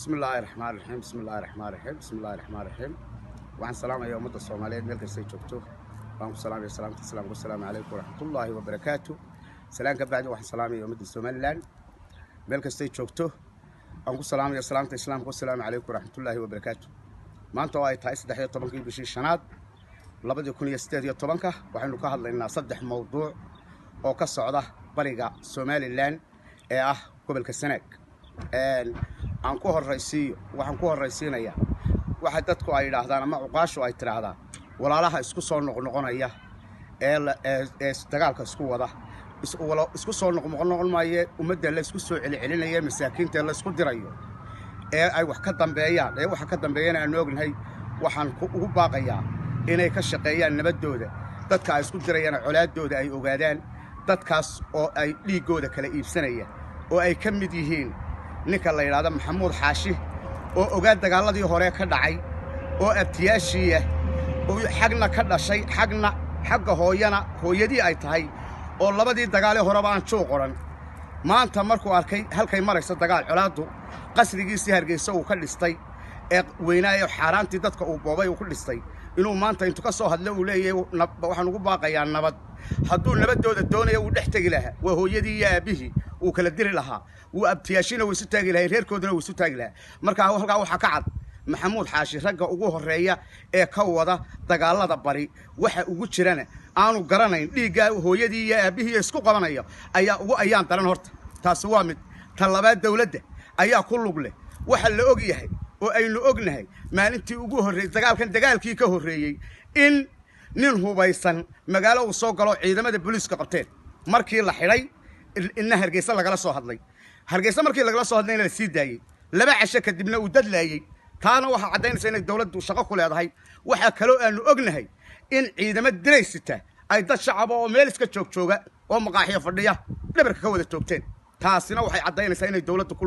Bismi illaahi raxmaan raxiim, bismi illaahi raxmaan raxiim, bismi illaahi raxmaan raxiim. Waxaan salaamayaa ummadda Soomaaliyeed meel kastay joogto. Waan ku salaamaya salaamta islaamka, assalaamu calaykum waraxmatullaahi wabarakaatu. Salaan ka bacdi, waxaan salaamaya ummadda Somaliland meel kastay joogto. Waan ku salaamaya salaamta islaamka, assalaamu calaykum waraxmatullaahi wabarakaatu. Maanta oo ay tahay 13-kii bishii shanaad 2018-ka, waxaynu ka hadlaynaa saddex mowduuc oo ka socda bariga Somaliland ee ah gobolka Sanaag. Aan ku horraysiiyo, waxaan ku horraysiinayaa waxa dadku ay yidhaahdaan ama cuqaashu ay tidhaahdaa: walaalaha isku soo noqnoqonaya ee dagaalka isku wada, isku soo noqnoqon maaye, ummadda la isku soo celcelinaya, masaakiinta la isku dirayo ee ay wax ka dambeeyaan, ee waxa ka dambeeyana aanu ognahay, waxaan ugu baaqayaa inay ka shaqeeyaan nabaddooda. Dadka ay isku dirayaan colaadooda ay ogaadaan, dadkaas oo ay dhiiggooda kala iibsanaya, oo ay ka mid yihiin ninka la yidhaahdo Maxamuud Xaashi, oo ogaa dagaalladii hore ka dhacay, oo abtiyaashiiya, oo xagna ka dhashay, xagna xagga hooyana hooyadii ay tahay, oo labadii dagaalee horeba aan juuq odhan. Maanta markuu arkay halkay marayso dagaal colaaddu, qasrigiisii Hargeysa uu ka dhistay ee weynaayo, xaaraantii dadka uu boobay uu ku dhistay, inuu maanta intu ka soo hadlo uu leeyahay waxaan ugu baaqayaa nabad. Hadduu nabaddooda doonaya, wuu dhex tegi lahaa. Waa hooyadii iyo aabbihii, wuu kala diri lahaa, wuu abtiyaashina wuu isu taagi lahay, reerkooduna wuu isu taagi lahaa. Marka halkaa waxaa ka cad Maxamuud Xaashi ragga ugu horreeya ee ka wada dagaalada bari waxa ugu jirana aanu garanayn, dhiiggaa hooyadii iyo aabbihii isku qabanaya ayaa ugu ayaan daran. Horta taasi waa mid. Ta labaad, dawladda ayaa ku lug leh. Waxa la og yahay oo aynu ognahay, maalintii ugu horreeyey dagaalkan, dagaalkii ka horreeyey, in nin hubaysan magaalo uu soo galo, ciidamada booliiska qabteen. Markii la xidhay inna Hargeysa lagala soo hadlay. Hargeysa markii lagala soo hadlayna la sii daayey, 2 casho kadibna uu dadlaayey. Taana waxaa caddaynaysa inay dawladdu shaqo ku leedahay. Waxaa kaloo aanu ognahay in ciidamo diraysita ay dad shacaba oo meel iska joog jooga oo maqaaxiyo fadhiya dhabarka ka wada joogteen. Taasina waxay caddaynaysaa inay dawladdu ku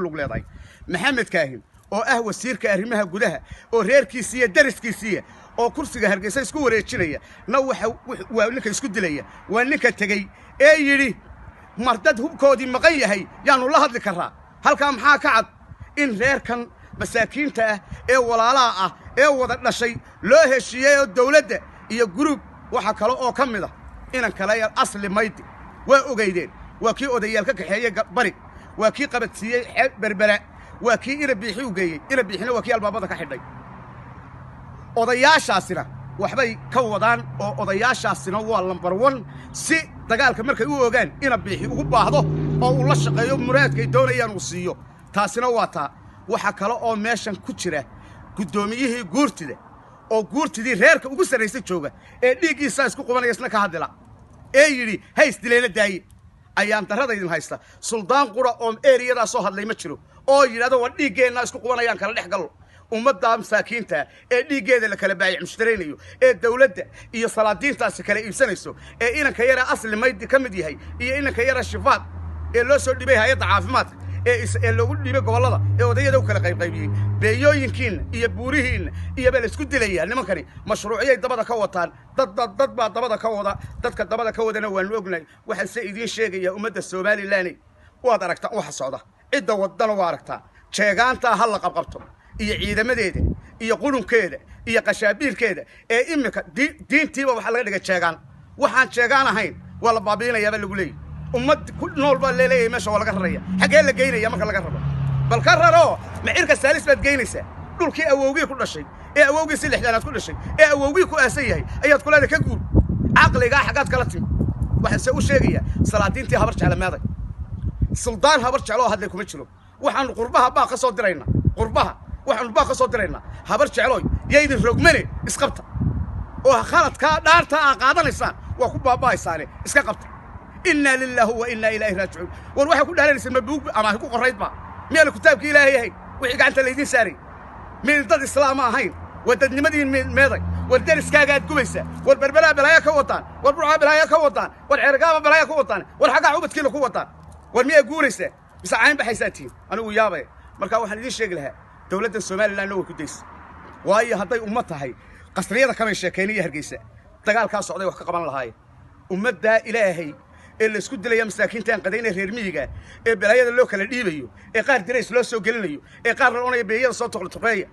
lug leedahay. Maxamed Kaahin oo ah wasiirka arrimaha gudaha, oo reerkiisiiya dariskiisiiya, oo kursiga Hargeysa isku wareejinaya na, waxa waa ninka isku dilaya, waa ninka tegey ee yidhi mar dad hubkoodii maqan yahay yaanu la hadli karaa. Halkaa maxaa ka cad? In reerkan masaakiinta ah ee walaalaha ah ee wada dhashay loo heshiiyey oo dawladda iyo guruub. Waxa kale oo ka mid ah inan kale Asli Maydi. Waa ogeydeen, waa kii odayaal ka kaxeeyey bari, waa kii qabadsiiyey Berbera, waa kii Ina Biixi u geeyey. Ina Biixina waa kii albaabada ka xidhay. Odayaashaasina waxbay ka wadaan, oo odayaashaasina waa number one, si dagaalka markay u ogaan Ina Biixi ugu baahdo oo uu la shaqeeyo, muraadkay doonayaan uu siiyo. Taasina waa taa. Waxa kale oo meeshan ku jira guddoomiyihii guurtida, oo guurtidii reerka ugu sarraysa jooga ee dhiiggiisaa isku qubanaya, isna ka hadlila ee yidhi ha isdileena daaye. Ayaan darrada idin haysta, suldaan qura oo eriyadaa soo hadlay ma jiro oo yidhahdo waa dhiiggeennaa isku qubanayaan, kala dhex gallo ummadda masaakiinta ee dhiiggeeda la kala baayic mushtaraynayo, ee dawladda iyo salaadiintaasi kala iibsanayso, ee inanka yara Asli Maydi ka mid yahay iyo inanka yara Shifaad ee loo soo dhibay hay-adda caafimaadka ee loogu dhiibay gobollada ee odayada u kala qaybqaybiyey. Beeyooyinkiinna iyo buurihiinna iyo baa la isku dilayaa. Nimankani mashruucyay dabada ka wataan, dad dad dad baa dabada ka wada. Dadka dabada ka wadana waanu ognahay. Waxaan se idiin sheegayaa, ummadda Somaliland, waad aragtaa waxa socda, cidda wadana waa aragtaa. Jeegaantaa ha la qabqabto iyo ciidamadeeda iyo qurunkeeda iyo qashaabiilkeeda ee iminka diintiiba waxaa laga dhigay jeegaan. Waxaan jeegaan ahayn waa la baabi'inayaabaa lagu leeyahy. Ummad ku nool baa leeleeyahay, meesha waa laga raraya. Xaggee la geynaya marka laga raro? Bal ka raro, macirka saalis baad geynaysaa? Dhulkii awowgii ku dhashay, ee awowgii si lixdanaad ku dhashay, ee awowgii ku aasan yahay ayaad ku leedahay ka guur. Caqligaa xaggaad kala timi? Waxaan se u sheegayaa salaadiintii Habar Jecla meeday? Suldaan Habar Jeclo oo hadlay kuma jiro. Waxaanu qurbaha baaq ka soo diraynaa, qurbaha waxaanu baaq ka soo diraynaa: Habar Jeclooy, yaydin rogmane, isqabta oo khaladkaa dhaarta aa qaadanaysaan waa ku baaba'aysaane, iska qabta. Innaa lilaahi wa innaa ilaahi raajicuun. War waxay ku dhaaranaysa ma buug ama ku qoraydba? Miyaana kitaabkii Ilaahay ahayn wixii gacanta laydiin saaray? Miyn dad islaama ahayn? War dadnimadiin meeday? War deriskaagaad gubaysaa. War Berberaa balaayo ka wadaan, war Burcaa balaayo ka wadaan, war Ceergaaba balaayo ka wadaan, war xaggaa ubadkiina ku wadaan. War miyaa guuraysaa mise cayn baxaysaa tihiin? Anigu yaabaya. Marka waxaan idiin sheegi lahaa, dowladda Somalilandna way ku daysa, waayo hadday ummad tahay qasriyada kamay sheekaynaya. Hargeysa dagaalkaa socday wax ka qaban lahaayeen ummaddaa Ilaahay. Ee laysku dilaya masaakiinta aan qadayna, reer miyiga, ee balaayada loo kala dhiibayo, ee qaar dirays loo soo gelinayo, ee qaar la onayo beeyada soo tuqlatuqeeya.